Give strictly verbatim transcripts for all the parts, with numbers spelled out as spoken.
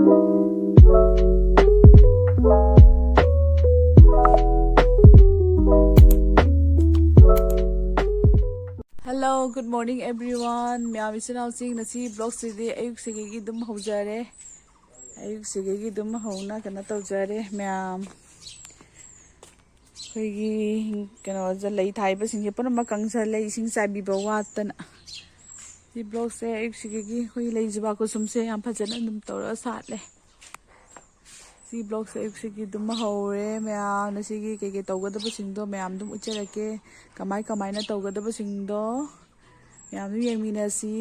Hello, good morning everyone. ꯃꯌꯥꯝ ꯏꯆꯤꯟ ꯏꯅꯥꯎꯁꯤꯡ, ꯉꯁꯤ vlogꯁꯤꯗꯤ ꯑꯌꯨꯛꯁꯤꯗꯒꯤ ꯑꯗꯨꯝ ꯍꯧꯖꯔꯦ꯫ ꯑꯌꯨꯛꯁꯤꯗꯒꯤ ꯑꯗꯨꯝ ꯍꯧꯅ ꯀꯩꯅꯣ ꯇꯧꯖꯔꯦ ꯃꯌꯥꯝ꯫ ꯑꯩꯈꯣꯏꯒꯤ ꯀꯩꯅꯣꯁꯦ, ꯂꯩ ꯊꯥꯏꯕꯁꯤꯡꯁꯦ ꯄꯨꯝꯅꯃꯛ ꯀꯪꯁꯜꯂꯦ, ꯏꯁꯤꯡ ꯆꯥꯏꯕꯤꯕ ꯋꯥꯠꯇꯅ꯫ ꯁꯤ vlogꯁꯦ ꯑꯌꯨꯛꯁꯤꯗꯒꯤ ꯑꯩꯈꯣꯏꯒꯤ ꯂꯩ ꯖꯨꯕꯥ ꯀꯨꯁꯨꯝꯁꯦ ꯌꯥꯝ ꯐꯖꯅ ꯑꯗꯨꯝ ꯇꯧꯔꯒ ꯁꯥꯠꯂꯦ꯫ ꯁꯤ vlogꯁꯦ ꯑꯌꯨꯛꯁꯤꯒꯤ ꯑꯗꯨꯝ ꯍꯧꯔꯦ ꯃꯌꯥꯝ꯫ ꯉꯁꯤꯒꯤ ꯀꯩꯀꯩ ꯇꯧꯒꯗꯕꯁꯤꯡꯗꯣ ꯃꯌꯥꯝ ꯑꯗꯨꯝ ꯎꯠꯆꯔꯛꯀꯦ꯫ ꯀꯃꯥꯏ ꯀꯃꯥꯏꯅ ꯇꯧꯒꯗꯕꯁꯤꯡꯗꯣ ꯃꯌꯥꯝ ꯑꯗꯨꯝ ꯌꯦꯡꯃꯤꯟꯅꯁꯤ꯫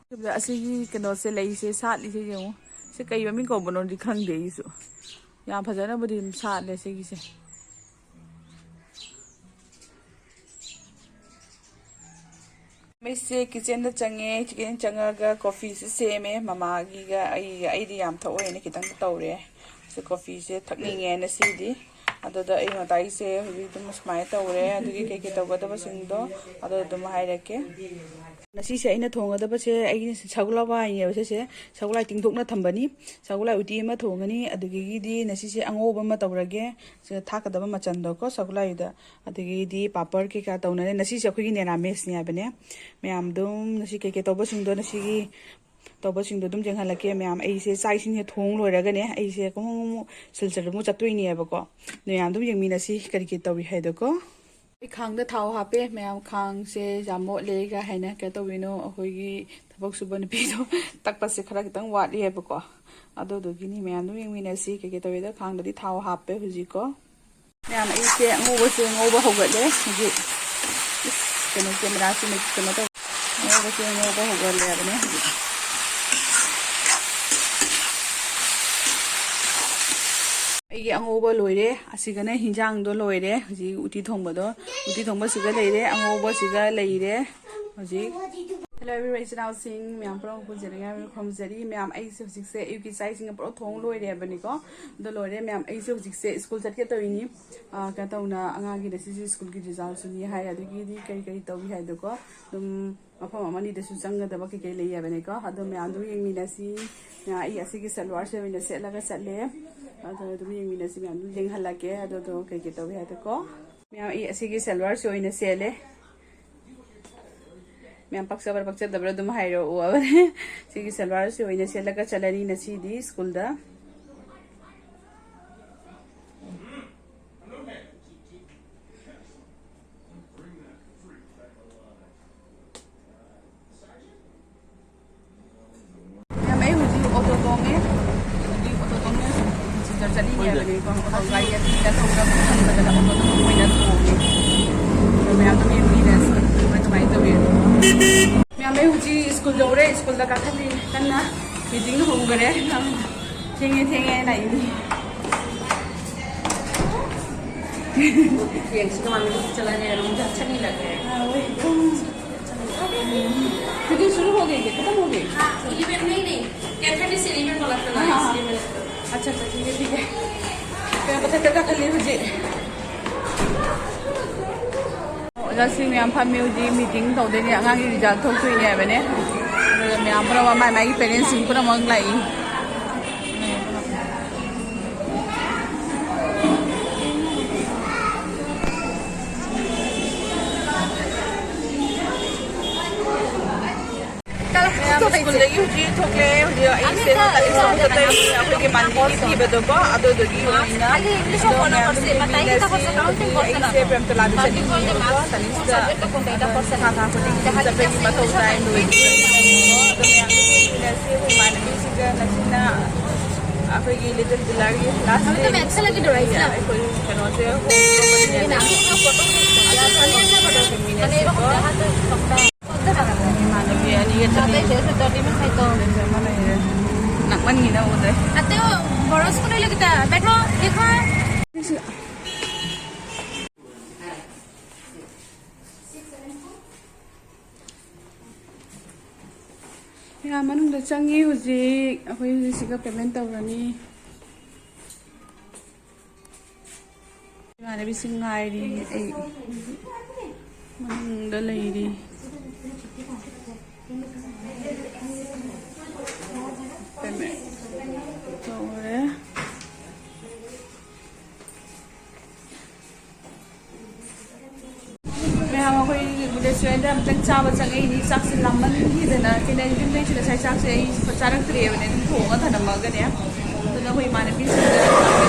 ꯑꯗꯨꯒ ꯑꯁꯤꯒꯤ ꯀꯩꯅꯣꯁꯦ, ꯂꯩꯁꯦ ꯁꯥꯠꯂꯤꯁꯦ ꯌꯦꯡꯉꯨ꯫ ꯁꯤ ꯀꯩ ꯃꯃꯤꯡ ꯀꯧꯕꯅꯣꯗꯤ ꯈꯪꯗꯦ ꯑꯩꯁꯨ꯫ ꯌꯥꯝ ꯐꯖꯅꯕꯨꯗꯤ ꯑꯗꯨꯝ ꯁꯥꯠꯂꯦ ꯁꯤꯒꯤꯁꯦ꯫ ꯑꯩꯁꯦ kitchenꯗ ꯆꯪꯉꯦ꯫ Kitchen ꯆꯪꯉꯒ coffeeꯁꯦ ꯁꯦꯝꯃꯦ꯫ ꯃꯃꯥꯒꯤꯒ ꯑꯩꯒ, ꯑꯩꯗꯤ ꯌꯥꯝ ꯊꯛꯑꯣꯏꯅ ꯈꯤꯇꯪ ꯇꯧꯔꯦ꯫ ꯁꯤ coffeeꯁꯦ ꯊꯛꯅꯤꯡꯉꯦꯅ ꯁꯤꯗꯤ꯫ ꯑꯗꯨꯗ ꯑꯩ ꯃꯇꯥꯏꯁꯦ ꯍꯧꯖꯤꯛ ꯑꯗꯨꯝ ꯁꯨꯃꯥꯏꯅ ꯇꯧꯔꯦ꯫ ꯑꯗꯨꯒꯤ ꯀꯩꯀꯩ ꯇꯧꯒꯗꯕꯁꯤꯡꯗꯣ ꯑꯗꯣ ꯑꯗꯨꯝ ꯍꯥꯏꯔꯛꯀꯦ꯫ ꯉꯁꯤꯁꯦ ꯑꯩꯅ ꯊꯣꯡꯒꯗꯕꯁꯦ, ꯑꯩꯒꯤ ꯁꯒꯣꯜ ꯍꯋꯥꯏꯅꯦꯕ ꯁꯤꯁꯦ꯫ ꯁꯒꯣꯜ ꯍꯋꯥꯏ ꯇꯤꯡꯊꯣꯛꯅ ꯊꯝꯕꯅꯤ꯫ ꯁꯒꯣꯜ ꯍꯋꯥꯏ ꯎꯇꯤ ꯑꯃ ꯊꯣꯡꯒꯅꯤ꯫ ꯑꯗꯨꯗꯒꯤꯗꯤ ꯉꯁꯤꯁꯦ ꯑꯉꯧꯕ ꯑꯃ ꯇꯧꯔꯒꯦ꯫ ꯁꯤꯗ ꯊꯥꯛꯀꯗꯕ ꯃꯆꯜꯗꯣꯀꯣ, ꯁꯒꯣꯜ ꯍꯋꯥꯏꯗ꯫ ꯑꯗꯒꯤꯗꯤ ꯄꯥꯄꯔ ꯀꯩꯀꯥ ꯇꯧꯅꯔꯦ꯫ ꯉꯁꯤꯁꯦ ꯑꯩꯈꯣꯏꯒꯤ ꯅꯦꯔꯥꯃꯦꯁꯅꯦ ꯍꯥꯏꯕꯅꯦ꯫ ꯃꯌꯥꯝ ꯑꯗꯨꯝ ꯉꯁꯤ ꯀꯩꯀꯩ ꯇꯧꯕꯁꯤꯡꯗꯣ, ꯉꯁꯤꯒꯤ ꯇꯧꯕꯁꯤꯡꯗꯣ ꯑꯗꯨꯝ ꯌꯦꯡꯍꯜꯂꯛꯀꯦ ꯃꯌꯥꯝ꯫ ꯑꯩꯁꯦ ꯆꯥꯛ ꯏꯁꯤꯡꯁꯦ ꯊꯣꯡ ꯂꯣꯏꯔꯒꯅꯦ, ꯑꯩꯁꯦ ꯀꯨꯝ ꯁꯤꯜꯆꯔꯗ ꯑꯃꯨꯛ ꯆꯠꯇꯣꯏꯅꯦꯕꯀꯣ꯫ ꯃꯌꯥꯝ ꯑꯗꯨꯝ ꯌꯦꯡꯃꯤꯟꯅꯁꯤ ꯀꯔꯤ ꯀꯔꯤ ꯇꯧꯔꯤ ꯍꯥꯏꯗꯣꯀꯣ꯫ ꯑꯩ ꯈꯥꯡꯗ ꯊꯥꯎ ꯍꯥꯞꯄꯦ ꯃꯌꯥꯝ꯫ ꯈꯥꯡꯁꯦ ꯌꯥꯝ ꯃꯣꯠꯂꯦꯒ ꯍꯥꯏꯅ ꯀꯩꯅꯣ ꯇꯧꯕꯤꯅꯣ, ꯑꯩꯈꯣꯏꯒꯤ ꯊꯕꯛ ꯁꯨꯕ ꯅꯨꯄꯤꯗꯣ ꯇꯛꯄꯁꯦ ꯈꯔ ꯈꯤꯇꯪ ꯋꯥꯠꯂꯤꯑꯕꯀꯣ꯫ ꯑꯗꯨꯗꯨꯒꯤꯅꯤ ꯃꯌꯥꯝ ꯑꯗꯨꯝ ꯌꯦꯡꯃꯤꯟꯅꯁꯤ ꯀꯩꯀꯩ ꯇꯧꯋꯦꯗ꯫ ꯈꯥꯡꯗꯗꯤ ꯊꯥꯎ ꯍꯥꯞꯄꯦ ꯍꯧꯖꯤꯛꯀꯣ꯫ ꯃꯌꯥꯝ ꯑꯩꯁꯦ ꯑꯉꯧꯕꯁꯦ ꯉꯧꯕ ꯍꯧꯒꯠꯂꯦ ꯍꯧꯖꯤꯛ꯫ ꯏꯁ, ꯀꯩꯅꯣ, cameraꯁꯦ ꯀꯩꯅꯣ ꯇꯧ-, ꯑꯉꯧꯕꯁꯦ ꯉꯧꯕ ꯍꯧꯒꯠꯂꯦ ꯍꯥꯏꯕꯅꯦ ꯍꯧꯖꯤꯛ꯫ ꯑꯩꯒꯤ ꯑꯉꯧꯕ ꯂꯣꯏꯔꯦ꯫ ꯑꯁꯤꯒꯅ ꯍꯤꯟꯖꯥꯡꯗꯣ ꯂꯣꯏꯔꯦ꯫ ꯍꯧꯖꯤꯛ ꯎꯇꯤ ꯊꯣꯡꯕꯗꯣ, ꯎꯇꯤ ꯊꯣꯡꯕꯁꯤꯒ ꯂꯩꯔꯦ, ꯑꯉꯧꯕꯁꯤꯒ ꯂꯩꯔꯦ꯫ ꯍꯧꯖꯤꯛ Hello everyone, ꯏꯆꯤꯟ ꯏꯅꯥꯎꯁꯤꯡ ꯃꯌꯥꯝ ꯄꯨꯝꯅꯃꯛꯄꯨ ꯖꯦꯅꯤꯌꯥ ꯈꯨꯔꯨꯝꯖꯔꯤ꯫ ꯃꯌꯥꯝ, ꯑꯩꯁꯦ ꯍꯧꯖꯤꯛꯁꯦ ꯑꯌꯨꯛꯀꯤ ꯆꯥꯛ ꯏꯁꯤꯡꯒ ꯄꯨꯂꯞ ꯊꯣꯡ ꯂꯣꯏꯔꯦꯕꯅꯤꯀꯣ꯫ ꯑꯗꯣ ꯂꯣꯏꯔꯦ ꯃꯌꯥꯝ, ꯑꯩꯁꯦ ꯍꯧꯖꯤꯛꯁꯦ ꯁ꯭ꯀꯨꯜ ꯆꯠꯀꯦ ꯇꯧꯔꯤꯅꯤ꯫ ꯑꯥ, ꯀꯩꯅꯣ ꯇꯧꯅ ꯑꯉꯥꯡꯒꯤꯗ ꯁꯤꯁꯦ ꯁ꯭ꯀꯨꯜꯒꯤ ꯔꯤꯖꯜꯁꯨꯅꯤ ꯍꯥꯏ, ꯑꯗꯨꯒꯤꯗꯤ ꯀꯔꯤ ꯀꯔꯤ ꯇꯧꯏ ꯍꯥꯏꯗꯣꯀꯣ, ꯑꯗꯨꯝ ꯃꯐꯝ ꯑꯃꯅꯤꯗꯁꯨ ꯆꯪꯒꯗꯕ ꯀꯩꯀꯩ ꯂꯩ ꯍꯥꯏꯕꯅꯤꯀꯣ꯫ ꯑꯗꯣ ꯃꯌꯥꯝ ꯑꯗꯨꯝ ꯌꯦꯡꯃꯤꯟꯅꯁꯤ꯫ ꯑꯥ, ꯑꯩ ꯑꯁꯤꯒꯤ ꯁꯜꯋꯥꯔꯁꯦ ꯑꯣꯏꯅ ꯁꯦꯠꯂꯒ ꯆꯠꯂꯦ꯫ ꯑꯗꯣ ꯑꯗꯨꯝ ꯌꯦꯡꯃꯤꯟꯅꯁꯤ, ꯃꯌꯥꯝ ꯑꯗꯨꯝ ꯌꯦꯡꯍꯜꯂꯛꯀꯦ꯫ ꯑꯗꯨꯗꯣ ꯀꯩꯀꯩ ꯇꯧꯏ ꯍꯥꯏꯗꯣꯀꯣ꯫ ꯃꯌꯥꯝ, ꯑꯩ ꯑꯁꯤꯒꯤ ꯁꯜꯋꯥꯔꯁꯦ ꯑꯣꯏꯅ ꯁꯦꯠꯂꯦ꯫ ꯃꯌꯥꯝ ꯄꯛꯆꯕ꯭ꯔꯥ ꯄꯛꯆꯗꯕ꯭ꯔꯥ ꯑꯗꯨꯝ ꯍꯥꯏꯔꯛꯑꯣ ꯍꯥꯏꯕꯅꯦ꯫ ꯁꯤꯒꯤ ꯁꯜꯋꯥꯔꯁꯤ ꯑꯣꯏꯅ ꯁꯦꯠꯂꯒ ꯆꯠꯂꯅꯤ ꯉꯁꯤꯗꯤ ꯁ꯭ꯀꯨꯜꯗ꯫ ꯃꯌꯥꯝ, ꯑꯩ ꯍꯧꯖꯤꯛ ꯑꯣꯇꯣ ꯇꯣꯡꯉꯦ꯫ ꯍꯧꯖꯤꯛ ꯑꯣꯇꯣ ꯇꯣꯡꯉꯦ꯫ ꯁꯤꯗ ꯆꯠꯅꯤꯡꯉꯦ ꯍꯥꯏꯕꯅꯦꯀꯣ꯫ ꯑꯣꯇꯣ ꯒꯥꯔꯤ ꯑꯇꯩꯗ ꯊꯧꯕꯗ ꯐꯪꯗꯗꯅ ꯑꯣꯇꯣꯗ ꯑꯣꯏꯅ ꯇꯣꯡꯉꯦ꯫ ꯑꯗꯣ ꯃꯌꯥꯝ ꯑꯗꯨꯝ ꯌꯦꯡꯕꯤꯔꯁꯤ ꯀꯃꯥꯏ ꯀꯃꯥꯏꯅ ꯇꯧꯋꯤ꯫ ꯃꯌꯥꯝ, ꯑꯩ ꯍꯧꯖꯤꯛ ꯁ꯭ꯀꯨꯜ ꯌꯧꯔꯦ꯫ ꯁ꯭ꯀꯨꯜꯗ ꯀꯥꯈꯠꯂꯤ ꯀꯟꯅ꯫ ꯃꯤꯇꯤꯡ ꯍꯧꯈꯔꯦ꯫ ꯊꯦꯡꯉꯦ ꯊꯦꯡꯉꯦ ꯂꯥꯛꯏꯅꯤ꯫ ꯌꯦꯡꯁꯤ ꯀꯃꯥꯏꯅ ꯆꯠꯂꯅꯤ꯫ ꯆꯠꯅꯤ ꯂꯥꯛꯑꯦ꯫ हाँ, वही तो। कितने शुरू हो गई क्या? खत्म हो गई? हाँ, इलेवन नहीं, नहीं। टेन थर्टी से इलेवन वाला था ना, हाँ, हाँ। इसलिए मैंने अच्छा, अच्छा, ठीक है, ठीक है। मैं पता चला कल नहीं मुझे। ꯑꯣꯖꯥꯁꯤꯡ ꯃꯌꯥꯝ ꯐꯝꯃꯤ ꯍꯧꯖꯤꯛ, ꯃꯤꯇꯤꯡ ꯇꯧꯗꯣꯏꯅꯦ, ꯑꯉꯥꯡꯒꯤ ꯔꯤꯖꯜ ꯊꯣꯛꯇꯣꯏꯅꯦ ꯍꯥꯏꯕꯅꯦ꯫ ꯑꯗꯨꯒ ꯃꯌꯥꯝ ꯄꯨꯝꯅꯃꯛ ꯃꯥꯏ ꯃꯥꯏꯒꯤ ꯄꯦꯔꯦꯟꯁꯁꯤꯡ ꯄꯨꯝꯅꯃꯛ ꯂꯥꯛꯏ꯫ ꯃꯌꯥꯝ ꯁ꯭ꯀꯨꯜꯗꯒꯤ ꯍꯧꯖꯤꯛ ꯊꯣꯛꯂꯦ꯫ ꯍꯧꯖꯤꯛ ꯑꯩꯁꯦ ꯍꯟꯗꯛ ꯏꯁꯣꯝ ꯆꯠꯇꯣꯏꯅꯤ꯫ ꯑꯩꯈꯣꯏꯒꯤ ꯃꯟꯗꯦꯒꯤ ꯊꯤꯕꯗꯣꯀꯣ, ꯑꯗꯨꯗꯨꯒꯤ ꯑꯣꯏꯅ ꯑꯗꯣ ꯃꯌꯥꯝ ꯑꯗꯨꯝ ꯌꯦꯡꯃꯤꯟꯅꯁꯤ꯫ ꯍꯧꯖꯤꯛ ꯑꯩꯁꯦ ꯄ꯭ꯔꯦꯝꯇꯣꯂꯥꯗ ꯆꯠꯅꯤꯡꯉꯦꯕꯀꯣ, ꯇꯅꯤꯁꯇ ꯑꯗꯣ ꯊꯥ ꯊꯥ ꯈꯨꯗꯤꯡꯒꯤ ꯆꯠꯄꯒꯤ ꯃꯊꯧ ꯇꯥꯏ꯫ ꯂꯣꯏꯗ꯭ꯔꯤꯕꯅꯤꯅꯀꯣ, ꯑꯗꯣ ꯃꯌꯥꯝ ꯑꯗꯨꯝ ꯌꯦꯡꯃꯤꯟꯅꯁꯤ꯫ ꯑꯩꯈꯣꯏ ꯏꯃꯥꯟꯅꯕꯤꯁꯤꯡꯒ ꯉꯁꯤꯅ ꯑꯩꯈꯣꯏꯒꯤ ꯂꯤꯇꯜ ꯕꯤꯂꯥꯒꯤ ꯂꯥꯁ ꯗꯦ꯫ ꯑꯩꯈꯣꯏ ꯀꯩꯅꯣꯁꯦ ꯍꯣꯡꯗꯣꯛꯄꯅꯤꯅ ꯌꯦꯡꯃꯤꯟꯅꯁꯤꯀꯣ꯫ ꯏꯃꯥꯟꯅꯕꯤ ꯑꯅꯤꯒ ꯆꯠꯃꯤꯟꯅꯁꯦ꯫ ꯑꯃ ꯂꯩꯔꯦ꯫ ꯅꯛꯃꯟꯒꯤꯅ ꯎꯗ꯭ꯔꯦ꯫ ꯑꯇꯩ ꯕꯣꯔꯣꯁ ꯀꯣ ꯂꯩ ꯂꯩ ꯀꯤꯇ ꯕꯦꯊꯣ ꯗꯦꯈꯣ꯫ ꯃꯌꯥꯝ ꯃꯅꯨꯡꯗ ꯆꯪꯉꯤ ꯍꯧꯖꯤꯛ꯫ ꯑꯩꯈꯣꯏ ꯍꯧꯖꯤꯛ ꯁꯤꯒ payment ꯇꯧꯔꯅꯤ꯫ ꯏꯃꯥꯟꯅꯕꯤꯁꯤꯡ ꯉꯥꯏꯔꯤ꯫ ꯑꯩ ꯃꯅꯨꯡꯗ ꯂꯩꯔꯤ꯫ Payment ꯇꯧꯔꯦ꯫ ꯃꯌꯥꯝ ꯑꯩꯈꯣꯏ restaurant ꯑꯝꯇꯪ ꯆꯥꯕ ꯆꯪꯉꯛꯏꯅꯤ꯫ ꯆꯥꯛꯁꯦ ꯂꯥꯝꯃꯟꯈꯤꯗꯅ ꯀꯩꯅꯣ ꯌꯨꯝꯗꯩꯁꯨ ꯉꯁꯥꯏ ꯆꯥꯛꯁꯦ ꯑꯩ ꯆꯥꯔꯛꯇ꯭ꯔꯤꯕꯅꯦ, ꯑꯗꯨꯝ ꯊꯣꯡꯉ ꯊꯅꯝꯃꯒꯅꯦ꯫ ꯑꯗꯨꯅ ꯑꯩꯈꯣꯏ ꯏꯃꯥꯟꯅꯕꯤꯁꯤꯡꯒ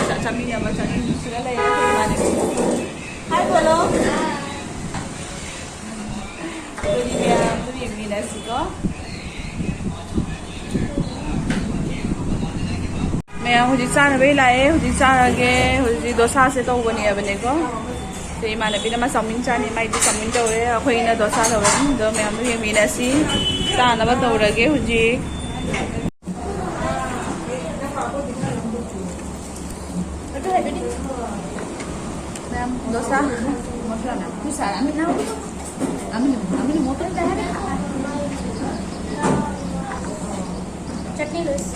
ꯆꯥꯛ ꯆꯥꯃꯤꯟꯅꯕ ꯆꯪꯉꯛꯏꯅꯤ꯫ ꯁꯤꯗ ꯂꯩꯔꯦ ꯑꯩꯈꯣꯏ ꯏꯃꯥꯟꯅꯕꯤ꯫ Hi ꯕꯣꯂꯣ꯫ ꯑꯗꯨꯗꯤ ꯃꯌꯥꯝ ꯑꯗꯨꯝ ꯌꯦꯡꯃꯤꯟꯅꯁꯤꯀꯣ꯫ ꯃꯌꯥꯝ ꯍꯧꯖꯤꯛ ꯆꯥꯅꯕꯩ ꯂꯥꯛꯑꯦ꯫ ꯍꯧꯖꯤꯛ ꯆꯥꯔꯒꯦ꯫ ꯍꯧꯖꯤꯛ ꯗꯣꯁꯥꯁꯦ ꯇꯧꯕꯅꯦꯕꯅꯦꯀꯣ꯫ ꯁꯤ ꯏꯃꯥꯟꯅꯕꯤꯅ ꯃꯥ ꯆꯥꯎꯃꯤꯟ ꯆꯥꯅꯤ, ꯃꯥꯏꯗꯤ ꯆꯥꯎꯃꯤꯟ ꯇꯧꯔꯦ꯫ ꯑꯩꯈꯣꯏꯅ ꯗꯣꯁꯥ ꯇꯧꯔꯦ꯫ ꯑꯗꯣ ꯃꯌꯥꯝꯗꯣ ꯌꯦꯡꯃꯤꯟꯅꯁꯤ꯫ ꯆꯥꯅꯕ ꯇꯧꯔꯒꯦ ꯍꯧꯖꯤꯛ꯫ ꯃꯌꯥꯝ ꯗꯣꯁꯥ꯫ ꯆꯠꯅꯤ ꯂꯣꯏꯁꯤ꯫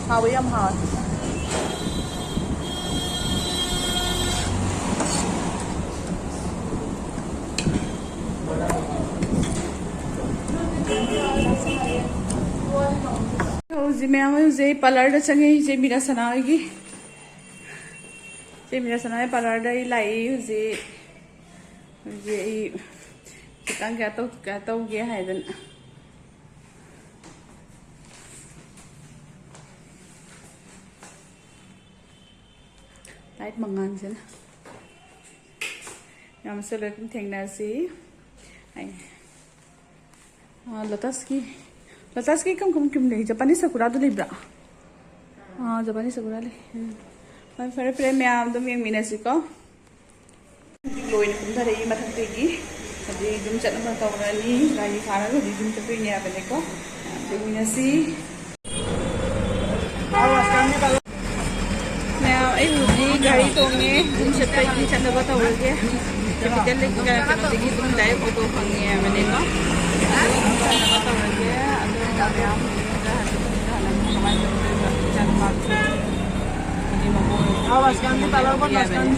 ꯍꯥꯎꯋꯦ, ꯌꯥꯝ ꯍꯥꯎꯋꯦ꯫ ꯍꯧꯖꯤꯛ ꯃꯌꯥꯝ ꯍꯧꯖꯤꯛ ꯑꯩ parlourꯗ ꯆꯪꯉꯦ, ꯏꯆꯦ ꯃꯤꯔꯥꯁꯅꯥ ꯍꯣꯏꯒꯤ꯫ ꯏꯆꯦ ꯃꯤꯔꯥꯁꯅꯥ ꯍꯣꯏ parlourꯗ ꯑꯩ ꯂꯥꯛꯏ ꯍꯧꯖꯤꯛ꯫ ꯍꯧꯖꯤꯛ ꯑꯩ ꯈꯤꯇꯪ ꯀꯩꯅꯣ ꯇꯧ-, ꯀꯩꯅꯣ ꯇꯧꯒꯦ ꯍꯥꯏꯗꯅ꯫ Light ꯃꯉꯥꯜꯁꯤꯅ꯫ ꯃꯌꯥꯝꯁꯨ ꯂꯣꯏ ꯊꯦꯡꯅꯁꯤ꯫ ꯑꯩ, ꯑꯥ, Lotusꯀꯤ, ꯂꯣꯇꯁꯀꯤ ꯀꯔꯝ ꯀꯔꯝ ꯀꯔꯝ ꯂꯩ? ꯖꯄꯥꯅꯤꯁ ꯁꯀꯨꯔꯥꯗꯨ ꯂꯩꯕ꯭ꯔꯥ? ꯑꯥ, ꯖꯄꯥꯅꯤꯁ ꯁꯀꯨꯔꯥ ꯂꯩ꯫ ꯎꯝ꯫ ꯍꯣꯏ, ꯐꯔꯦ ꯐꯔꯦ, ꯃꯌꯥꯝ ꯑꯗꯨꯝ ꯌꯦꯡꯃꯤꯟꯅꯁꯤꯀꯣ꯫ ꯍꯧꯖꯤꯛ ꯂꯣꯏꯅ ꯀꯨꯝꯊꯔꯛꯏ ꯃꯊꯛꯇꯒꯤ꯫ ꯍꯧꯖꯤꯛ ꯌꯨꯝ ꯆꯠꯅꯕ ꯇꯧꯔꯅꯤ꯫ ꯒꯥꯔꯤ ꯐꯥꯔꯒ ꯍꯧꯖꯤꯛ ꯌꯨꯝ ꯆꯠꯇꯣꯏꯅꯦ ꯍꯥꯏꯕꯅꯦꯀꯣ꯫ ꯃꯌꯥꯝ ꯌꯦꯡꯃꯤꯟꯅꯁꯤ꯫ ꯃꯌꯥꯝ, ꯑꯩ ꯍꯧꯖꯤꯛ ꯒꯥꯔꯤ ꯇꯣꯡꯉꯦ꯫ ꯌꯨꯝ ꯆꯠꯄꯒꯤ ꯆꯠꯅꯕ ꯇꯧꯔꯒꯦ꯫ ꯀꯦꯄꯤꯇꯦꯜꯗꯒꯤ, ꯀꯩꯅꯣꯗꯒꯤ ꯑꯗꯨꯝ ꯗꯥꯏꯔꯦꯛ ꯑꯣꯇꯣ ꯐꯪꯉꯦ ꯍꯥꯏꯕꯅꯦꯀꯣ꯫ ꯑꯗꯨꯝ ꯆꯠꯅꯕ ꯇꯧꯔꯒꯦ꯫ ꯑꯗꯣ ꯃꯌꯥꯝ ꯍꯧꯖꯤꯛ ꯌꯨꯝꯗ ꯍꯟꯅ ꯀꯃꯥꯏꯅ ꯇꯧꯗꯣꯏꯕ? ꯏꯆꯥꯅꯨꯄꯥꯁꯦ ꯍꯧꯖꯤꯛ ꯃꯃꯣꯟ ꯍꯥꯏꯕꯅꯦ꯫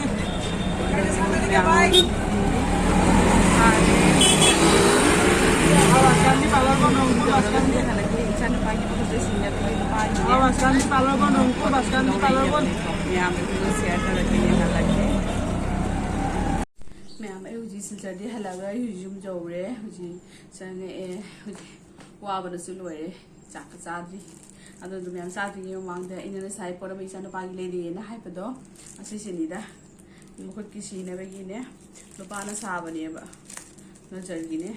ꯏꯆꯥꯅꯨꯄꯥꯒꯤ ꯃꯈꯨꯠꯇ ꯁꯤꯡꯅꯕꯒꯤ ꯂꯨꯄꯥ ꯑꯃꯅꯦ꯫ ꯃꯌꯥꯝꯗ ꯁꯤꯌꯔ ꯇꯧꯔꯒ ꯌꯦꯡꯍꯜꯂꯛꯀꯦ꯫ ꯃꯌꯥꯝ, ꯑꯩ ꯍꯧꯖꯤꯛ ꯁꯤꯜꯆꯔꯗꯤ ꯍꯜꯂꯛꯑꯒ ꯑꯩ ꯍꯧꯖꯤꯛ ꯌꯨꯝ ꯌꯧꯔꯦ꯫ ꯍꯧꯖꯤꯛ ꯆꯪꯉꯛꯑꯦ꯫ ꯍꯧꯖꯤꯛ ꯋꯥꯕꯅꯁꯨ ꯂꯣꯏꯔꯦ꯫ ꯆꯥꯛꯀ ꯆꯥꯗ꯭ꯔꯤ꯫ ꯑꯗꯨꯗꯣ ꯃꯌꯥꯝ ꯆꯥꯗ꯭ꯔꯤꯉꯩ ꯃꯃꯥꯡꯗ ꯑꯩꯅ ꯉꯁꯥꯏ ꯄꯣꯠ ꯑꯃ ꯏꯆꯥꯅꯨꯄꯥꯒꯤ ꯂꯩꯔꯤꯑꯦꯅ ꯍꯥꯏꯕꯗꯣ, ꯑꯁꯤꯁꯤꯅꯤꯗ꯫ ꯃꯈꯨꯠꯀꯤ ꯁꯤꯅꯕꯒꯤꯅꯦ꯫ ꯂꯨꯄꯥꯅ ꯁꯥꯕꯅꯦꯕ꯫ ꯅꯖꯔꯒꯤꯅꯦ꯫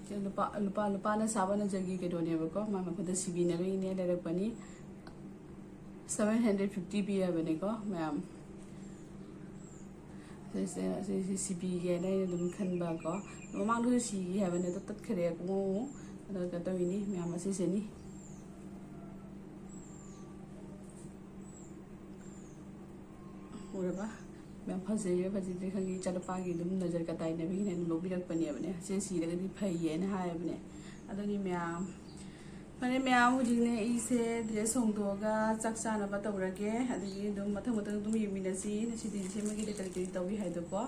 ꯁꯦ ꯂꯨꯄꯥ, ꯂꯨꯄꯥ, ꯂꯨꯄꯥꯅ ꯁꯥꯕ ꯅꯖꯔꯒꯤ ꯀꯩꯅꯣꯅꯦꯕꯀꯣ꯫ ꯃꯥ ꯃꯈꯨꯠꯇ ꯁꯤꯕꯤꯅꯕꯒꯤꯅꯦ ꯂꯩꯔꯛꯄꯅꯤ꯫ ꯁꯚꯦꯟ ꯍꯟꯗ꯭ꯔꯦꯠ ꯐꯤꯐꯇꯤ ꯄꯤ ꯍꯥꯏꯕꯅꯦꯀꯣ, ꯃꯌꯥꯝ꯫ ꯁꯤꯁꯦ, ꯁꯤꯁꯦ ꯁꯤꯕꯤꯒꯦꯅ ꯑꯩꯅ ꯑꯗꯨꯝ ꯈꯟꯕꯀꯣ꯫ ꯃꯃꯥꯡꯗꯁꯨ ꯁꯤꯒꯦ ꯍꯥꯏꯕꯅꯦ, ꯑꯗꯣ ꯇꯠꯈ꯭ꯔꯦ꯫ ꯑꯃꯨꯛ ꯑꯗꯣ ꯀꯩꯅꯣ ꯇꯧꯋꯤꯅꯤ, ꯃꯌꯥꯝ ꯑꯁꯤꯁꯤꯅꯤ꯫ ꯎꯔꯕ? ꯌꯥꯝ ꯐꯖꯩꯔꯥ ꯐꯖꯗ꯭ꯔꯦ ꯈꯪꯗꯦ, ꯏꯆꯥꯅꯨꯄꯥꯒꯤ ꯑꯗꯨꯝ ꯅꯖꯔ ꯀꯇꯥꯏꯅꯕꯒꯤꯅꯦ ꯑꯗꯨꯝ ꯂꯧꯕꯤꯔꯛꯄꯅꯦꯕꯅꯦ꯫ ꯁꯦ ꯁꯤꯔꯒꯗꯤ ꯐꯩꯌꯦꯅ ꯍꯥꯏꯕꯅꯦ꯫ ꯑꯗꯨꯅꯤ ꯃꯌꯥꯝ, ꯐꯔꯦ ꯃꯌꯥꯝ, ꯍꯧꯖꯤꯛꯅꯦ ꯑꯩꯁꯦ ꯗ꯭ꯔꯦꯁ ꯍꯣꯡꯗꯣꯛꯑꯒ ꯆꯥꯛ ꯆꯥꯅꯕ ꯇꯧꯔꯒꯦ꯫ ꯑꯗꯒꯤ ꯑꯗꯨꯝ ꯃꯊꯪ ꯃꯊꯪ ꯑꯗꯨꯝ ꯌꯦꯡꯃꯤꯟꯅꯁꯤ ꯉꯁꯤꯗꯤ ꯁꯦꯝꯃꯒꯦ ꯀꯔꯤ ꯀꯔꯤ ꯇꯧꯏ ꯍꯥꯏꯗꯣꯀꯣ꯫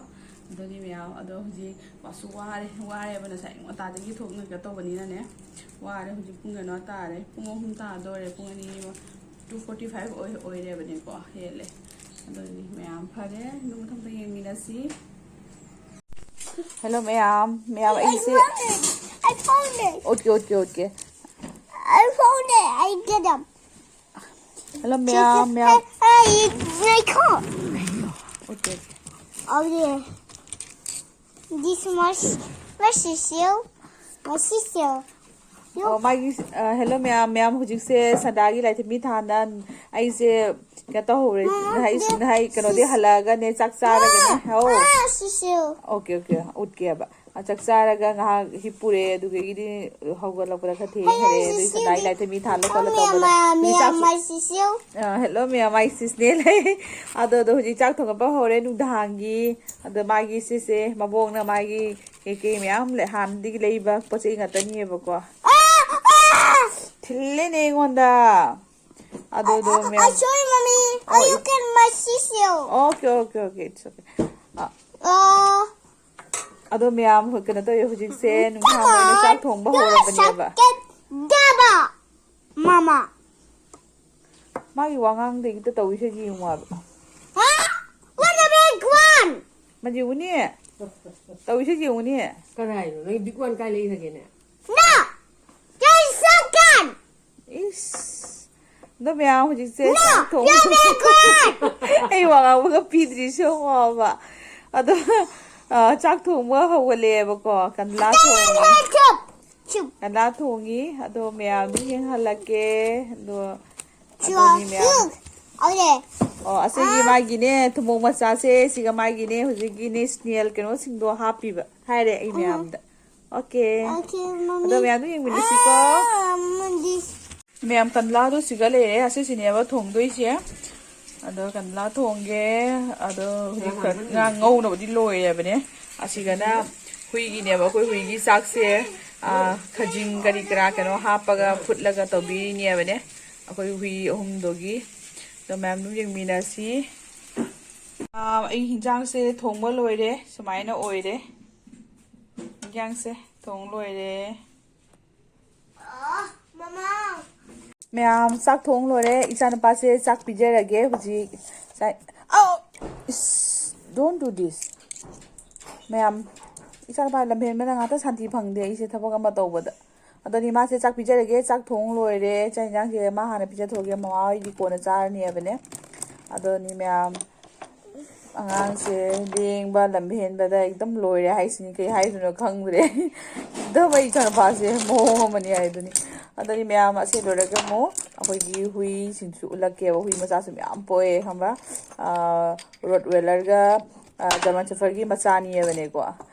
ꯑꯗꯨꯅꯤ ꯃꯌꯥꯝ, ꯑꯗꯣ ꯍꯧꯖꯤꯛ ꯋꯥꯁꯨ ꯋꯥꯔꯦ, ꯋꯥꯔꯦꯕ ꯉꯁꯥꯏ ꯑꯌꯨꯛ ꯉꯟꯇꯥꯗꯒꯤ ꯊꯣꯛꯅꯒ ꯇꯧꯕꯅꯤꯅꯅꯦ꯫ ꯋꯥꯔꯦ꯫ ꯍꯧꯖꯤꯛ ꯄꯨꯡ ꯀꯩꯅꯣ ꯇꯥꯔꯦ, ꯄꯨꯡ ꯑꯍꯨꯝ ꯇꯥꯗꯣꯔꯦ, ꯄꯨꯡ ꯑꯅꯤ꯫ ꯇꯨ ꯐꯣꯔꯇꯤ ꯐꯥꯏꯚ ꯑꯣꯏ-, ꯑꯣꯏꯔꯦꯕꯅꯦꯀꯣ, ꯍꯦꯜꯂꯦ꯫ ꯑꯗꯨꯗꯤ ꯃꯌꯥꯝ ꯐꯔꯦ, ꯑꯗꯨ ꯃꯊꯪꯗ ꯌꯦꯡꯃꯤꯟꯅꯁꯤ꯫ ꯍꯦꯜꯂꯣ ꯃꯌꯥꯝ, ꯃꯌꯥꯝ ꯑꯩꯁꯦ, I found it. Okay, okay, okay. I found it. I get them. Hello ꯃꯌꯥꯝ, ꯃꯌꯥꯝ꯫ Hey, hey, it's my car. Okay, okay. Oh, yeah. This much. Where's Cecil? My sister. ꯑꯣ ꯃꯥꯒꯤ꯫ ꯍꯦꯜꯂꯣ ꯃꯌꯥꯝ, ꯃꯌꯥꯝ ꯍꯧꯖꯤꯛꯁꯦ ꯁꯟꯗꯥꯒꯤ ꯂꯥꯏꯊꯤꯕꯤ ꯊꯥꯅ ꯑꯩꯁꯦ ꯀꯩꯅꯣ ꯇꯧꯍꯧꯔꯦ꯫ ꯅꯍꯥꯏ ꯅꯍꯥꯏ ꯀꯩꯅꯣꯗꯤ ꯍꯜꯂꯛꯑꯒꯅꯦ ꯆꯥꯛ ꯆꯥꯔꯒꯅꯦ꯫ ꯍꯥꯎ꯫ Cecil. ꯑꯣꯀꯦ ꯑꯣꯀꯦ, ꯎꯠꯀꯦꯕ꯫ ꯆꯥꯛ ꯆꯥꯔꯒ ꯉꯥꯏꯍꯥꯛ ꯍꯤꯞꯄꯨꯔꯦ꯫ ꯑꯗꯨꯗꯒꯤꯗꯤ ꯍꯧꯒꯠꯂꯛꯄꯗ ꯈꯔ ꯊꯦꯡꯈ꯭ꯔꯦ꯫ ꯑꯗꯨꯒꯤ ꯁꯟꯗꯥꯒꯤ ꯂꯥꯏꯊꯤꯕꯤ ꯊꯥꯜꯂ ꯈꯣꯠꯂ ꯇꯧꯕꯗ꯫ Cecil. ꯑ, ꯍꯦꯜꯂꯣ ꯃꯌꯥꯝ, ꯑꯩ ꯁꯤꯁꯅꯦ ꯂꯩ꯫ ꯑꯗꯣ ꯑꯗꯣ ꯍꯧꯖꯤꯛ ꯆꯥꯛ ꯊꯣꯡꯒꯠꯄ ꯍꯧꯔꯦ ꯅꯨꯡꯗꯥꯡꯒꯤ꯫ ꯑꯗꯣ ꯃꯥꯒꯤ ꯁꯤꯁꯦ ꯃꯕꯣꯛꯅ ꯃꯥꯒꯤ ꯀꯩꯀꯩ ꯃꯌꯥꯝ ꯂꯩ-, ꯍꯥꯟꯅꯗꯒꯤ ꯂꯩꯕ ꯄꯣꯠ ꯆꯩ ꯉꯥꯛꯇꯅꯦꯕꯀꯣ꯫ ꯊꯤꯜꯂꯦꯅꯦ ꯑꯩꯉꯣꯟꯗ꯫ ꯑꯗꯨꯗꯣ I, I ꯃꯌꯥꯝ꯫ Sorry, mommy. Oh, Look at my sister. Okay, okay, okay, it's okay. ꯑ, Uh, ꯑꯗꯣ ꯃꯌꯥꯝ ꯀꯩꯅꯣ ꯇꯧꯋꯦ ꯍꯧꯖꯤꯛꯁꯦ ꯅꯨꯡꯗꯥꯡ ꯑꯣꯏꯅ ꯆꯥꯛ ꯊꯣꯡꯕ ꯍꯧꯔꯕꯅꯦꯕ꯫ Daba. Mama. ꯃꯥꯒꯤ ꯋꯥꯉꯥꯡꯗꯒꯤꯇ ꯇꯧꯔꯤꯁꯦ ꯌꯦꯡꯉꯨ ꯍꯥꯏꯕ꯫ Huh? What a big one. ꯃꯁꯤ ꯎꯅꯤ꯫ ꯇꯧꯔꯤꯁꯦ ꯌꯦꯡꯉꯨꯅꯦ꯫ ꯀꯅꯥ ꯍꯥꯏꯅꯣ? ꯅꯪ ꯕꯤꯛ ꯋꯥꯟ ꯀꯥꯏ ꯂꯩꯈ꯭ꯔꯒꯦꯅꯦ? No. There's second. ꯏꯁ꯫ ꯑꯗꯣ ꯃꯌꯥꯝ ꯍꯧꯖꯤꯛꯁꯦ No. ꯆꯥꯛ ꯊꯣꯡ-, You're big one. ꯑꯩ ꯋꯥ ꯉꯥꯡꯕꯒ ꯄꯤꯗ꯭ꯔꯤ ꯁꯦ ꯌꯦꯡꯉꯣꯕ꯫ ꯑꯗꯣ ꯑ, ꯆꯥꯛ ꯊꯣꯡꯕ ꯍꯧꯒꯠꯂꯛꯑꯦꯕꯀꯣ꯫ ꯀꯟꯂꯥ ꯊꯣꯡꯉꯤ꯫ Chup. Chup. ꯀꯟꯂꯥ ꯊꯣꯡꯉꯤ꯫ ꯑꯗꯣ ꯃꯌꯥꯝꯗꯤ ꯌꯦꯡꯍꯜꯂꯛꯀꯦ꯫ ꯑꯗꯣ ꯑꯗꯨꯅꯤ ꯃꯌꯥꯝ꯫ Okay. ꯑꯣ ꯑꯁꯤꯒꯤ ꯃꯥꯒꯤꯅꯦ ꯊꯨꯝꯃꯣꯛ ꯃꯆꯥꯁꯦ ꯁꯤꯒ ꯃꯥꯒꯤꯅꯦ ꯍꯧꯖꯤꯛꯀꯤ ꯅꯦꯁꯅꯦꯜ ꯀꯩꯅꯣꯁꯤꯡꯗꯣ ꯍꯥꯞꯄꯤꯕ ꯍꯥꯏꯔꯦ ꯑꯩ ꯃꯌꯥꯝꯗ꯫ ꯑꯣꯀꯦ꯫ Okay, mommy. ꯑꯗꯣ ꯃꯌꯥꯝꯗꯣ ꯌꯦꯡꯃꯤꯟꯅꯁꯤꯀꯣ꯫ Ah, mommy, this. ꯃꯌꯥꯝ ꯀꯟꯂꯥꯗꯣ ꯁꯤꯒ ꯂꯩꯔꯦ꯫ ꯑꯁꯤꯁꯤꯅꯦꯕ ꯊꯣꯡꯗꯣꯏꯁꯦ꯫ ꯑꯗꯣ ꯀꯟꯂꯥ ꯊꯣꯡꯒꯦ꯫ ꯑꯗꯣ ꯍꯧꯖꯤꯛ ꯉꯥ ꯉꯧꯅꯕꯗꯤ ꯂꯣꯏꯔꯦꯕꯅꯦ꯫ ꯑꯁꯤꯒꯅ ꯍꯨꯏꯒꯤꯅꯦꯕ꯫ ꯑꯩꯈꯣꯏ ꯍꯨꯏꯒꯤ ꯆꯥꯛꯁꯦ, ꯑꯥ, ꯈꯖꯤꯡ ꯀꯔꯤ ꯀꯔꯥ ꯀꯩꯅꯣ ꯍꯥꯞꯄꯒ ꯐꯨꯠꯂꯒ ꯇꯧꯕꯤꯔꯤꯅꯦꯕꯅꯦ꯫ ꯑꯩꯈꯣꯏ ꯍꯨꯏ ꯑꯍꯨꯝꯗꯨꯒꯤ꯫ ꯑꯗꯣ ꯃꯌꯥꯝ ꯑꯗꯨꯝ ꯌꯦꯡꯃꯤꯟꯅꯁꯤ꯫ ꯑꯥ, ꯑꯩ ꯍꯤꯟꯖꯥꯡꯁꯦ ꯊꯣꯡꯕ ꯂꯣꯏꯔꯦ꯫ ꯁꯨꯃꯥꯏꯅ ꯑꯣꯏꯔꯦ꯫ ꯍꯤꯟꯖꯥꯡꯁꯦ ꯊꯣꯡ ꯂꯣꯏꯔꯦ꯫ Mama. ꯃꯌꯥꯝ ꯆꯥꯛ ꯊꯣꯡ ꯂꯣꯏꯔꯦ꯫ ꯏꯆꯥꯅꯨꯄꯥꯁꯦ ꯆꯥꯛ ꯄꯤꯖꯔꯒꯦ ꯍꯧꯖꯤꯛ꯫ ꯆꯥꯛ-, ꯑꯧ! ꯏꯁ, don't do this꯫ ꯃꯌꯥꯝ, ꯏꯆꯥꯅꯨꯄꯥ ꯂꯝꯍꯦꯟꯕꯅ ꯉꯥꯛꯇ ꯁꯥꯟꯇꯤ ꯐꯪꯗꯦ ꯑꯩꯁꯦ ꯊꯕꯛ ꯑꯃ ꯇꯧꯕꯗ꯫ ꯑꯗꯨꯅꯤ ꯃꯥꯁꯦ ꯆꯥꯛ ꯄꯤꯖꯔꯒꯦ, ꯆꯥꯛ ꯊꯣꯡ ꯂꯣꯏꯔꯦ꯫ ꯆꯥꯛ ꯌꯦꯟꯖꯥꯡꯁꯦ ꯃꯥ ꯍꯥꯟꯅ ꯄꯤꯖꯊꯣꯛꯑꯒꯦ, ꯃꯃꯥ ꯍꯣꯏꯗꯤ ꯀꯣꯟꯅ ꯆꯥꯔꯅꯤ ꯍꯥꯏꯕꯅꯦ꯫ ꯑꯗꯨꯅꯤ ꯃꯌꯥꯝ, ꯑꯉꯥꯡꯁꯦ ꯂꯦꯡꯕ ꯂꯝ ꯍꯦꯟꯕꯗ ꯑꯦꯛꯗꯝ ꯂꯣꯏꯔꯦ ꯍꯥꯏꯁꯤꯅꯤ, ꯀꯩ ꯍꯥꯏꯗꯣꯏꯅꯣ ꯈꯪꯗ꯭ꯔꯦ꯫ ꯑꯦꯛꯗꯝ ꯑꯩ ꯏꯆꯥꯅꯨꯄꯥꯁꯦ ꯃꯑꯣꯡ ꯑꯃꯅꯤ ꯍꯥꯏꯗꯨꯅꯤ꯫ ꯑꯗꯨꯗꯤ ꯃꯌꯥꯝ ꯑꯁꯤ ꯂꯣꯏꯔꯒ ꯑꯃꯨꯛ ꯑꯩꯈꯣꯏꯒꯤ ꯍꯨꯏꯁꯤꯡꯁꯨ ꯎꯠꯂꯛꯀꯦꯕ꯫ ꯍꯨꯏ ꯃꯆꯥꯁꯨ ꯃꯌꯥꯝ ꯄꯣꯛꯑꯦ ꯈꯪꯕ꯭ꯔꯥ? ꯔꯣꯠ ꯋꯦꯂꯔꯒ ꯖꯔꯃꯟ ꯁꯦꯐꯔꯒꯤ ꯃꯆꯥꯅꯤꯌꯦꯕꯅꯦꯀꯣ꯫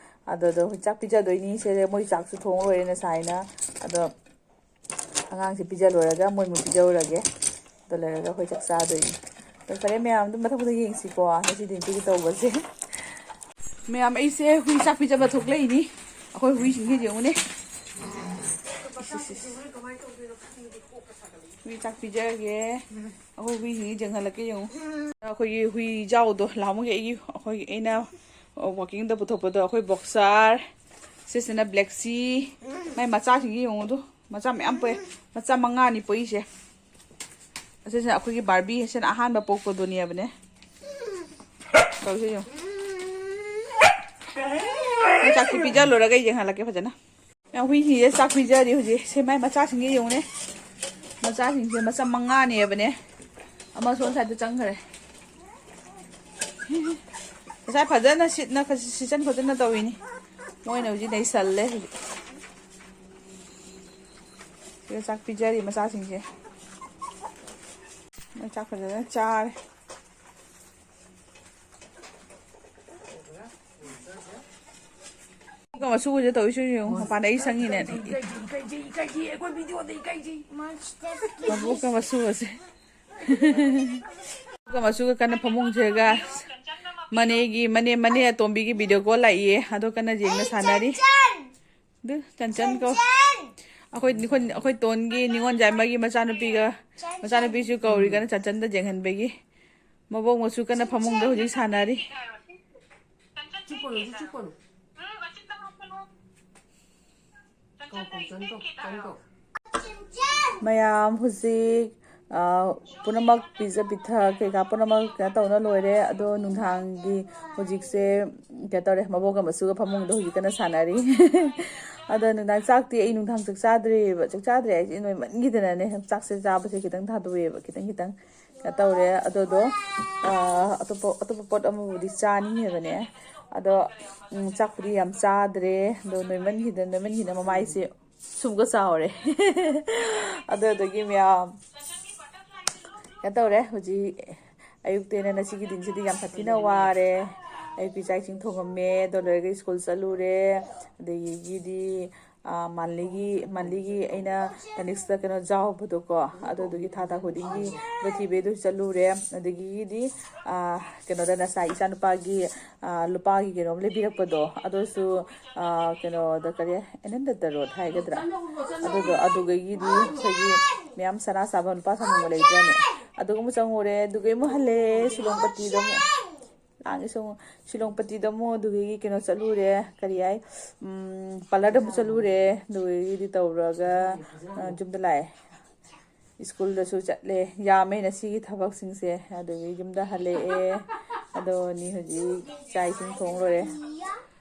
ꯑꯗꯨꯗꯣ ꯍꯧꯖꯤꯛ ꯆꯥꯛ ꯄꯤꯖꯗꯣꯏꯅꯤ꯫ ꯁꯤꯗ ꯃꯣꯏ ꯆꯥꯛꯁꯨ ꯊꯣꯡ ꯂꯣꯏꯔꯦ ꯉꯁꯥꯏꯅ꯫ ꯑꯗꯣ ꯑꯉꯥꯡꯁꯦ ꯄꯤꯖ ꯂꯣꯏꯔꯒ ꯃꯣꯏ ꯑꯃꯨꯛ ꯄꯤꯖꯧꯔꯒꯦ꯫ ꯑꯗꯨ ꯂꯩꯔꯒ ꯑꯩꯈꯣꯏ ꯆꯥꯛ ꯆꯥꯗꯣꯏꯅꯤ꯫ ꯑꯗꯣ ꯐꯔꯦ ꯃꯌꯥꯝ, ꯑꯗꯨꯝ ꯃꯊꯪ ꯃꯊꯪ ꯌꯦꯡꯁꯤꯀꯣ꯫ ꯉꯁꯤꯗꯤ ꯏꯟꯇ꯭ꯔꯤꯒ ꯇꯧꯕꯁꯦ꯫ ꯃꯌꯥꯝ, ꯑꯩꯁꯦ ꯍꯨꯏ ꯆꯥꯛ ꯄꯤꯖꯕ ꯊꯣꯛꯂꯛꯏꯅꯤ꯫ ꯑꯩꯈꯣꯏ ꯍꯨꯏꯁꯤꯡꯁꯦ ꯌꯦꯡꯉꯨꯅꯦ꯫ ꯏꯁ, ꯏꯁ, ꯏꯁ꯫ ꯍꯨꯏ ꯆꯥꯛ ꯄꯤꯖꯔꯒꯦ꯫ ꯑꯩꯈꯣꯏ ꯍꯨꯏꯁꯤꯡꯁꯦ ꯌꯦꯡꯍꯜꯂꯛꯀꯦ ꯌꯦꯡꯉꯨ꯫ ꯑꯩꯈꯣꯏꯒꯤ ꯍꯨꯏ ꯏꯖꯥꯎꯗꯣ ꯂꯥꯃꯨꯒꯤ ꯑꯩꯒꯤ, ꯑꯩꯈꯣꯏꯒꯤ ꯑꯩꯅ ꯋꯥꯛꯀꯤꯡꯗ ꯄꯨꯊꯣꯛꯄꯗꯣ, ꯑꯩꯈꯣꯏ ꯕꯣꯛꯁꯔ, ꯁꯤꯁꯤꯅ ꯕ꯭ꯂꯦꯛꯁꯤ, ꯃꯥꯏ ꯃꯆꯥꯁꯤꯡꯁꯦ ꯌꯦꯡꯉꯨꯗꯣ꯫ ꯃꯆꯥ ꯃꯌꯥꯝ ꯄꯣꯛꯑꯦ꯫ ꯃꯆꯥ ꯃꯉꯥꯅꯤ ꯄꯣꯛꯏꯁꯦ꯫ ꯑꯁꯤꯁꯤꯅ ꯑꯩꯈꯣꯏꯒꯤ ꯕꯥꯔꯕꯤ, ꯑꯁꯤꯅ ꯑꯍꯥꯟꯕ ꯄꯣꯛꯄꯗꯨꯅꯦꯕꯅꯦ꯫ ꯇꯧꯁꯦ ꯌꯦꯡꯉꯨ꯫ ꯃꯣꯏ ꯆꯥꯛꯁꯤ ꯄꯤꯖ ꯂꯣꯏꯔꯒ ꯌꯦꯡꯍꯜꯂꯛꯀꯦ ꯐꯖꯅ꯫ ꯃꯌꯥꯝ, ꯍꯨꯏꯁꯤꯡꯁꯦ ꯆꯥꯛ ꯄꯤꯖꯔꯤ ꯍꯧꯖꯤꯛ꯫ ꯁꯦ, ꯃꯥꯏ ꯃꯆꯥꯁꯤꯡꯁꯦ ꯌꯦꯡꯉꯨꯅꯦ꯫ ꯃꯆꯥꯁꯤꯡꯁꯦ ꯃꯆꯥ ꯃꯉꯥꯅꯦꯕꯅꯦ꯫ ꯑꯃ ꯁꯣꯝ ꯁꯥꯏꯗ ꯆꯪꯈ꯭ꯔꯦ꯫ ꯉꯁꯥꯏ ꯐꯖꯅ ꯁꯤꯠꯅ ꯁꯤꯠꯆꯟ ꯈꯣꯠꯆꯟꯅ ꯇꯧꯔꯤꯅꯤ꯫ ꯃꯣꯏꯅ ꯍꯧꯖꯤꯛ ꯅꯩꯁꯜꯂꯦ ꯍꯧꯖꯤꯛ꯫ ꯁꯤꯗ ꯆꯥꯛ ꯄꯤꯖꯔꯤ ꯃꯆꯥꯁꯤꯡꯁꯦ꯫ ꯃꯣꯏ ꯆꯥꯛ ꯐꯖꯅ ꯆꯥꯔꯦ꯫ ꯃꯕꯣꯛꯀ ꯃꯁꯨꯒꯁꯦ ꯇꯧꯔꯤꯁꯦ ꯌꯦꯡꯉꯨ, ꯃꯄꯥꯟꯗ ꯑꯩ ꯁꯪꯉꯤꯅꯦ꯫ ꯃꯕꯣꯛꯀ ꯃꯁꯨꯒꯁꯦ꯫ ꯃꯕꯣꯛꯀ ꯃꯁꯨꯒ ꯀꯟꯅ ꯐꯃꯨꯡꯁꯤꯒ ꯃꯅꯦꯒꯤ, ꯃꯅꯦ, ꯃꯅꯦ ꯑꯇꯣꯝꯕꯤꯒꯤ video call ꯂꯥꯛꯏꯌꯦ꯫ ꯑꯗꯣ ꯀꯟꯅ ꯌꯦꯡꯅ ꯁꯥꯟꯅꯔꯤ꯫ ꯑꯗꯨ ꯆꯟꯆꯟ ꯀꯣ꯫ ꯑꯩꯈꯣꯏ, ꯑꯩꯈꯣꯏ, ꯑꯩꯈꯣꯏ ꯇꯣꯟꯒꯤ ꯅꯤꯉꯣꯜ ꯌꯥꯏꯃꯒꯤ ꯃꯆꯥꯅꯨꯄꯤꯒ, ꯃꯆꯥꯅꯨꯄꯤꯁꯨ ꯀꯧꯔꯤ ꯀꯟꯅ ꯆꯟꯆꯟꯗ ꯌꯦꯡꯍꯟꯕꯒꯤ꯫ ꯃꯕꯣꯛ ꯃꯁꯨ ꯀꯟꯅ ꯐꯃꯨꯡꯗ ꯍꯧꯖꯤꯛ ꯁꯥꯟꯅꯔꯤ꯫ ꯆꯨꯞꯄꯅꯨ, ꯆꯨꯞꯄꯅꯨ꯫ ꯀꯧ, ꯀꯧ, ꯆꯟ ꯀꯧ, ꯆꯟ ꯀꯧ꯫ ꯃꯌꯥꯝ ꯍꯧꯖꯤꯛ, ꯑ, ꯄꯨꯝꯅꯃꯛ ꯄꯤꯖ ꯄꯤꯊꯛ ꯀꯩꯀꯥ ꯄꯨꯝꯅꯃꯛ ꯀꯩꯅꯣ ꯇꯧꯅ ꯂꯣꯏꯔꯦ꯫ ꯑꯗꯣ ꯅꯨꯡꯗꯥꯡꯒꯤ ꯍꯧꯖꯤꯛꯁꯦ ꯀꯩꯅꯣ ꯇꯧꯔꯦ, ꯃꯕꯣꯛꯀ ꯃꯁꯨꯒ ꯐꯃꯨꯡꯗ ꯍꯧꯖꯤꯛ ꯀꯟꯅ ꯁꯥꯟꯅꯔꯤ꯫ ꯑꯗꯣ ꯅꯨꯡꯗꯥꯡ ꯆꯥꯛꯇꯤ ꯑꯩ ꯅꯨꯡꯗꯥꯡ ꯆꯥꯛ ꯆꯥꯗ꯭ꯔꯤꯕ꯫ ꯆꯥꯛ ꯆꯥꯗ꯭ꯔꯤ ꯍꯥꯏꯁꯦ ꯅꯣꯏꯃꯟꯈꯤꯗꯅꯅꯦ꯫ ꯆꯥꯛꯁꯦ ꯆꯥꯕꯁꯦ ꯈꯤꯇꯪ ꯊꯥꯗꯣꯛꯑꯦꯕ, ꯈꯤꯇꯪ ꯈꯤꯇꯪ꯫ ꯀꯩꯅꯣ ꯇꯧꯔꯦ ꯑꯗꯨꯗꯣ꯫ ꯑꯇꯣꯞꯄ ꯑꯇꯣꯞꯄ ꯄꯣꯠ ꯑꯃꯕꯨꯗꯤ ꯆꯥꯅꯤꯡꯉꯦꯕꯅꯦ꯫ ꯑꯗꯣ ꯎꯝ, ꯆꯥꯛꯄꯨꯗꯤ ꯌꯥꯝ ꯆꯥꯗ꯭ꯔꯦ꯫ ꯑꯗꯣ ꯅꯣꯏꯃꯟꯈꯤꯗꯅ ꯅꯣꯏꯃꯟꯈꯤꯗꯅ ꯃꯃꯥꯏꯁꯦ ꯁꯨꯝꯒ ꯆꯥꯎꯔꯦ꯫ ꯑꯗꯨꯗꯒꯤ ꯃꯌꯥꯝ ꯀꯩꯅꯣ ꯇꯧꯔꯦ꯫ ꯍꯧꯖꯤꯛ ꯑꯌꯨꯛꯇꯩꯅ ꯉꯁꯤꯒꯤ ꯗꯤꯟꯁꯤꯗꯤ ꯌꯥꯝ ꯁꯥꯊꯤꯅ ꯋꯥꯔꯦ꯫ ꯑꯌꯨꯛꯀꯤ ꯆꯥꯛ ꯏꯁꯤꯡ ꯊꯣꯡꯉꯝꯃꯦ, ꯑꯗꯣ ꯂꯣꯏꯔꯒ ꯁ꯭ꯀꯨꯜ ꯆꯠꯂꯨꯔꯦ꯫ ꯑꯗꯒꯤꯗꯤ ꯃꯟꯂꯤꯒꯤ ꯃꯟꯂꯤꯒꯤ ꯑꯩꯅ ꯇꯅꯤꯛꯁꯇ ꯀꯩꯅꯣ ꯌꯥꯎꯕꯗꯣꯀꯣ, ꯑꯗꯨꯗꯨꯒꯤ ꯊꯥ ꯊꯥ ꯈꯨꯗꯤꯡꯒꯤ ꯑꯗꯨ ꯊꯤꯕꯩꯗꯨ ꯆꯠꯂꯨꯔꯦ꯫ ꯑꯗꯒꯤꯗꯤ ꯀꯩꯅꯣꯗ ꯉꯁꯥꯏ ꯏꯆꯥꯅꯨꯄꯥꯒꯤ ꯂꯨꯄꯥꯒꯤ ꯀꯩꯅꯣꯝ ꯂꯩꯕꯤꯔꯛꯄꯗꯣ, ꯑꯗꯨꯁꯨ ꯀꯩꯅꯣꯗ ꯀꯔꯤ, ꯑꯦꯟ ꯑꯦꯟ ꯗꯠꯇ ꯔꯣꯗ ꯍꯥꯏꯒꯗ꯭ꯔꯥ, ꯑꯗꯨꯗꯣ ꯑꯗꯨꯗꯒꯤꯗꯤ ꯑꯩꯈꯣꯏꯒꯤ ꯃꯌꯥꯝ ꯁꯅꯥ ꯁꯥꯕ ꯂꯨꯄꯥ ꯁꯥꯕ ꯂꯩꯕ꯭ꯔꯥꯅꯦ, ꯑꯗꯨꯒꯨꯝꯕ ꯆꯪꯉꯨꯔꯦ꯫ ꯑꯗꯨꯒ ꯑꯃꯨꯛ ꯍꯜꯂꯛꯑꯦ ꯁꯤꯂꯣꯡ ꯄꯇꯤꯗ ꯑꯃꯨꯛ꯫ ꯂꯥꯡꯉꯦ ꯁꯨꯝ꯫ ꯁꯤꯂꯣꯡ ꯄꯇꯤꯗ ꯑꯃꯨꯛ ꯑꯗꯨꯗꯒꯤ ꯀꯩꯅꯣ ꯆꯠꯂꯨꯔꯦ, ꯀꯔꯤ ꯍꯥꯏ, ꯎꯝ, ꯄꯥꯔꯂꯔꯗ ꯑꯃꯨꯛ ꯆꯠꯂꯨꯔꯦ꯫ ꯑꯗꯨꯗꯒꯤꯗꯤ ꯇꯧꯔꯒ ꯌꯨꯝꯗ ꯂꯥꯛꯑꯦ꯫ ꯁ꯭ꯀꯨꯜꯗꯁꯨ ꯆꯠꯂꯦ꯫ ꯌꯥꯝꯃꯦ ꯉꯁꯤꯒꯤ ꯊꯕꯛꯁꯤꯡꯁꯦ꯫ ꯑꯗꯨꯗꯒꯤ ꯌꯨꯝꯗ ꯍꯜꯂꯛꯑꯦ꯫ ꯑꯗꯣ ꯅꯤ ꯍꯧꯖꯤꯛ ꯆꯥꯛ ꯏꯁꯤꯡ ꯊꯣꯡ ꯂꯣꯏꯔꯦ꯫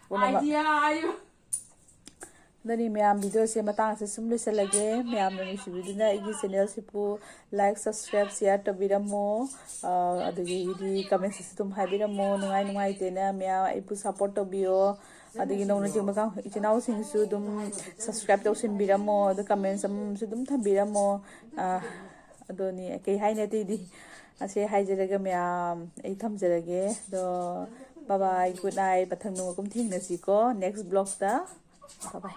ꯄꯨꯝꯅꯃꯛ ꯑꯗꯨꯅꯤ ꯃꯌꯥꯝ, ꯚꯤꯗꯤꯑꯣꯁꯦ ꯃꯇꯥꯡꯁꯦ ꯁꯨꯝ ꯂꯣꯏꯁꯤꯜꯂꯒꯦ꯫ ꯃꯌꯥꯝꯅ ꯅꯨꯡꯁꯤꯕꯤꯗꯨꯅ ꯑꯩꯒꯤ ꯆꯦꯅꯦꯜꯁꯤꯕꯨ ꯂꯥꯏꯛ, ꯁꯕꯁꯀ꯭ꯔꯥꯏꯕ, ꯁꯤꯌꯥꯔ ꯇꯧꯕꯤꯔꯝꯃꯣ꯫ ꯑꯗꯒꯤꯗꯤ ꯀꯃꯦꯟꯁꯤꯁꯨ ꯑꯗꯨꯝ ꯍꯥꯏꯕꯤꯔꯝꯃꯣ, ꯅꯨꯡꯉꯥꯏ ꯅꯨꯡꯉꯥꯏꯇꯦꯅ꯫ ꯃꯌꯥꯝ ꯑꯩꯕꯨ ꯁꯞꯄꯣꯔꯠ ꯇꯧꯕꯤꯌꯣ꯫ ꯑꯗꯒꯤ ꯅꯧꯅ ꯆꯤꯡꯕ ꯀꯥꯡ-, ꯏꯆꯤꯟ ꯏꯅꯥꯎꯁꯤꯡꯁꯨ ꯑꯗꯨꯝ ꯁꯕꯁꯀ꯭ꯔꯥꯏꯕ ꯇꯧꯁꯤꯟꯕꯤꯔꯝꯃꯣ, ꯑꯗ ꯀꯃꯦꯟꯁ ꯑꯃꯁꯨ ꯑꯗꯨꯝ ꯊꯝꯕꯤꯔꯝꯃꯣ꯫ ꯑꯗꯨꯅꯤ, ꯀꯩ ꯍꯥꯏꯅꯤ ꯑꯇꯩꯗꯤ꯫ ꯑꯁꯦ ꯍꯥꯏꯖꯔꯒ ꯃꯌꯥꯝ ꯑꯩ ꯊꯝꯖꯔꯒꯦ꯫ ꯑꯗꯣ bye bye, good night꯫ ꯃꯊꯪ ꯅꯣꯡꯃ ꯀꯨꯝ ꯊꯦꯡꯅꯁꯤꯀꯣ, next vlogꯇ꯫ Bye bye꯫